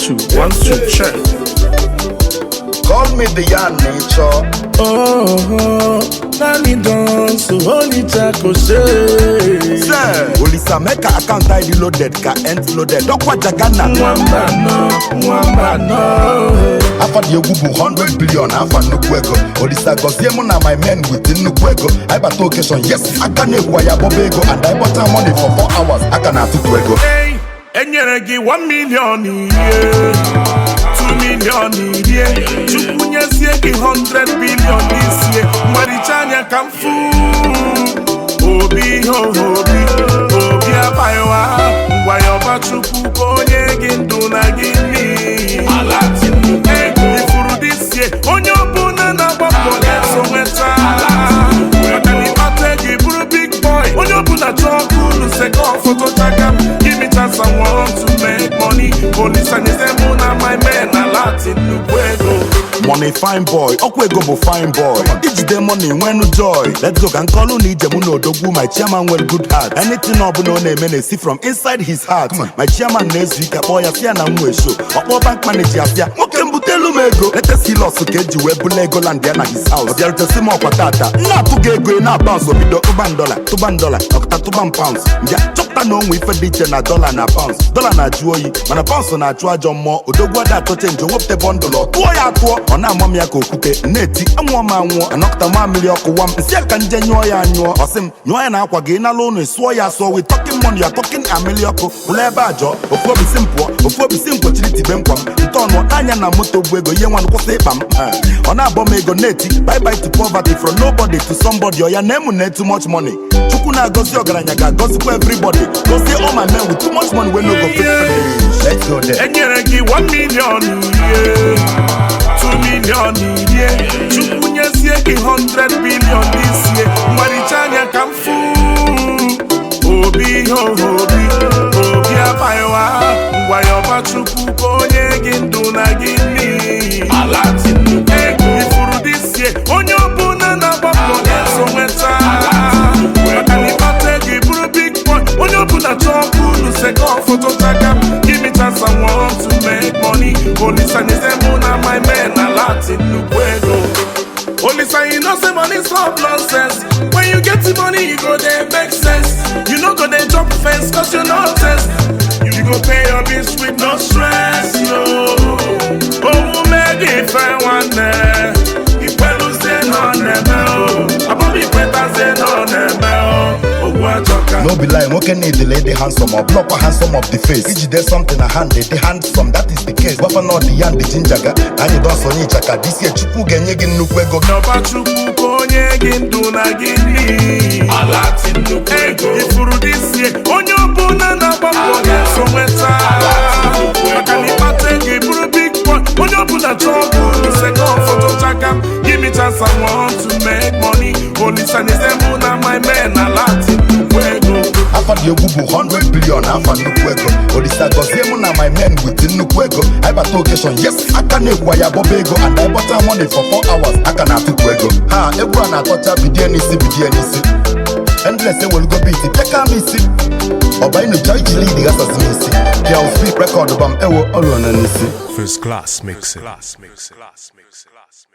Two, one, two, check. Call me the yarn nature. Oh, Nani dance, holy taco say. Sir, Olisa Meka account ID loaded ka ent loaded. Dokwa Jagana. Nwamba no, nwamba no. Afa dị egwu bụ 100 billion afa nnukwu ego. Olisa gọzie mụ na my men with nnukwu ego. Anyị bata occasion, yes, aka na-ekwu ya bọba ego and I bọta money for 4 hours, aka na-atụfu ego. Hey, enyere gị 1 million irie, 2 million irie, Chukwu nyezie gị 100 billion isie, mgbaricha anya ka m fụ. Obi ihe obi, obi abaghịwa, ngwa ya ọba Chukwu ka onye gị ndụ na gị nni. Hey, ifuru disie, onye ọbụla na-agba mbọ ga-eso nweta. Maka na ịkpata ego ị bụrụ big boy, onye ọbụla chọọ ka unu sekọ foto chaka m. Give me chance, I want to make money. Olisa nyeze mụ na my men na Latin nnukwu ego. Money fine boy, ọkwa ego bụ fine boy. Ijide money nwenu joy. Let's go ka nkọlụ na ije mụ na odogwu. My chairman nwere good heart. Anything ọbụla ọ na-eme na-esi from inside his heart. My chairman na-ezu ike, kpọọ ya sịa na m nwee show. Ọkpọ bank manager ya sịa nwoke m butelu m ego. Latest Hilux ka eji wee bula ego land ya na his house. Ọ bịarutesi m ọkwa tata. M na-atụ gị ego ị na-bounce obido tụba dollar, tụba dollar, ọkụta tụba pounds. Mbịa chọpụta na onwe ife dị iche na dollar na pounds. Dollar na-ajụ oyi mana pounds na-achụ ajọ mmụọ. Odogwu ada atọ change, o wepụta bundle ọ tụọ ya atụọ. Ọ na-ama m ya ka okwute na-eti anwụọ m anwụọ anọkọta mamịrị ọkụ wa m nsị a ka nje nyụọ ya anyụọ. Ọ sị m nyụọ ya na akwa gị nala ụlọ sụọ ya asụọ. We talking money, you are talking amịlị ọkụ pụla ebe a jọọ. Ofu obi si m pụọ, ofu obi si m kwechiri tibe nkwa m ntọnụ anya na moto bụ ego ihe nwanụ kwụsị ịkpa m. Ọ na-abọ m ego na-eti bye bye to poverty, from nobody to somebody. Ọ ya na-emu na too much money. Chukwu na-agọzi ọgaranya ga-agọzikwa everybody. Gọzie all my men with too much money wey no go fit finish. Let's go there. Enyere gị 1 million irie, 2 million irie, Chukwu nyezie gị 100 billion isie, mgbaricha anya ka m fụ. Obi ihe obi, obi abaghịwa, ngwa ya ọba Chukwu ka onye gị ndụ na gị nni. Hey, ifuru disie, onye ọbụla na-agba mbọ ga-eso nweta. Maka na ịkpata ego ị bụrụ big boy, onye ọbụla chọọ ka unu sekọ foto chaka m. Give me chance, I want to make money. Olisa nyeze mụ na my men na Latin nnukwu ego. Olisa, you know say money stop nonsense. When you get the money, you go dey make sense. You no go dey jump fence 'cause you no test. You go pay your bills with no stress, no. Omume gị ife nwanne. Ikweluzie na ọ na-eme o. Abọm ikwetazie na ọ na-eme o. Ogwu ajọka. No be lie, nwoke need dị handsome, ọ bụlọkwa handsome of the face. Ijide something na hand dị handsome, that is the case. Gwafa na ọ dị ya ndị jinja ga anyị don sonye ịchaka. This year Chukwu ga-enye gị nnukwu ego. N'ọba Chukwu ka onye gị ndụ na gị nni. Hey, ifuru disie, onye ọbụla na-agba mbọ ga-eso nweta. Maka na ịkpata ego ị bụrụ big boy, onye ọbụla chọọ ka unu sekọ foto chaka m. Give me chance, I want to make money. Olisa nyeze mụ na my men na Latin nnukwu ego. Afa dị egwu bụ 100 billion afa nnukwu ego. Olisa gọzie mụ na my men with nnukwu ego. Anyị bata occasion, yes, aka na-ekwu ya bọba ego and I bọta money for 4 hours, aka na-atụfu ego. Ha egwu a na-atọcha bidie n'isi bidie n'isi. Endless ewelugo beat pịaka m isi. Ọba ịnụcha iji lead ghasasị m isi. Pịa speak record bam ewo ọrụ na n'isi. First class mixing. Class mixing. Class mixing.